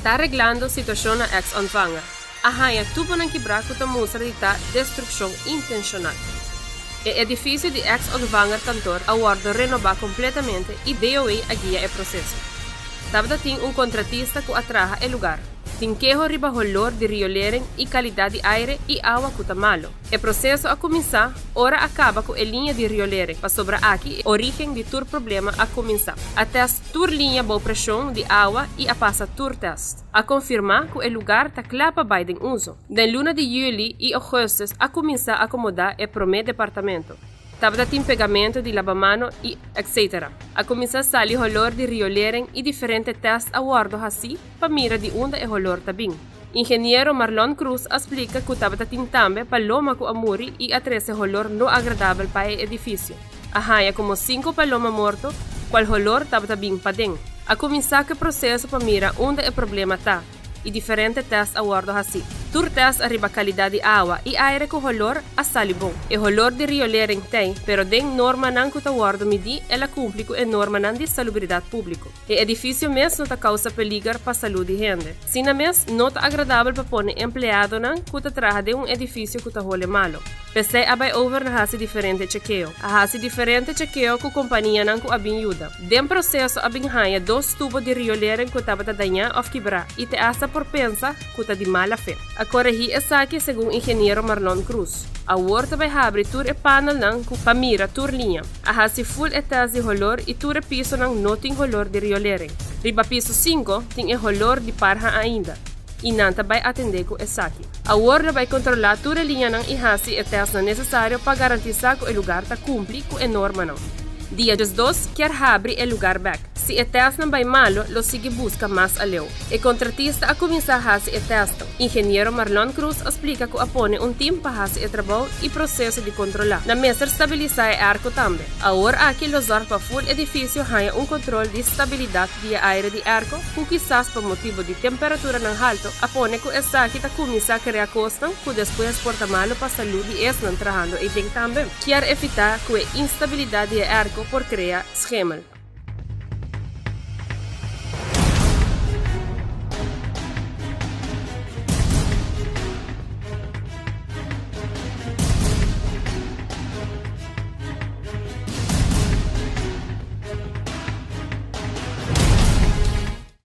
Ta reglando situacion na ex Ontvanger. A haña tubonan kibrá ku ta mustra di ta destrukshon intenshonal. E edifisio di ex Ontvanger kantor a wòrdu renobá kompletamente i DOE a guia e proseso. Tabata tin un kontratista ku a traha e lugar. Tin keho riba holor di riolering i kalidat di aire i awa ku ta malo. E proseso a kuminsá ora a kaba ku e liña di riolering pasobra aki e orígen di tur problema a kuminsá. A tèst tur liña bou preshon di awa i a pasa tur tèst. A konfirmá ku e lugar ta kla pa bai den uso. Den luna di yüli i ougùstùs a kuminsá akomodá e promé departamento. Tabata tin pegamentu di labamano i etc. A kuminsá sali holor di riolering i diferente tèst a wòrdu hasí pa mira di unda e holor ta bin. Ingeniero Marlon Cruz a splika ku tabata tin tambe paloma ku a muri i a trese holor no agradabel pa e edifisio. A haña komo sinku paloma morto, kual holor tabata bin paden. A kuminsá ku e proseso pa mira unda e problema ta i diferente tèst a wòrdu hasí. Tur tèst ariba kalidat di awa i aire ku holor a sali bon. E holor di riolering t'ei, pero den normanan ku ta wòrdu midí el a kumpli ku e normanan di salubridat públiko. E edifisio mes no ta kousa peliger pa salú di hende. Sina mes, no ta agradabel pa pone empleadonan ku ta traha den un edifisio ku ta hole malo. P'esei a bai over na hasi diferente chekeo. A hasi diferente chekeo ku kompanianan ku a bin yuda. Den proseso a bin haña dos tubo di riolering ku tabata dañá òf kibrá i te asta por pensa ku ta di mala fe. A koregí esaki segun ingeniero Marlon Cruz. Awor ta bai habri tur e panelnan ku pa mira tur liña. A hasi ful e test di holor i tur e pisonan no tin holor di riolering. Riba piso sinku tin e holor di parha ainda i nan ta bai atendé ku esaki. Awor lo bai kontrolá tur e liñanan i hasi e testnan nesesario pa garantisá ku e lugar ta kumpli ku e normanan. Dia 12 kier habri e lugar bèk. Si e testnan bai malo lo sigui buska mas aleu. E kontratista a kuminsá hasi e tèstnan. Ingeniero Marlon Cruz a splika ku a pone un tim pa hasi e trabou i proseso di kontrolá. Nan mester stabilisá e arko tambe. Awor aki lo zòrg pa ful edifisio haña un kontrol di stabilidat di e aire di arko ku kisas pa motibu di temperaturanan haltu a pone ku esaki ta kuminsá krea kosnan ku despues por ta malu pa salú di esnan trahando eiden tambe. Kier evitá ku e instabilidat di e arko por krea schemel.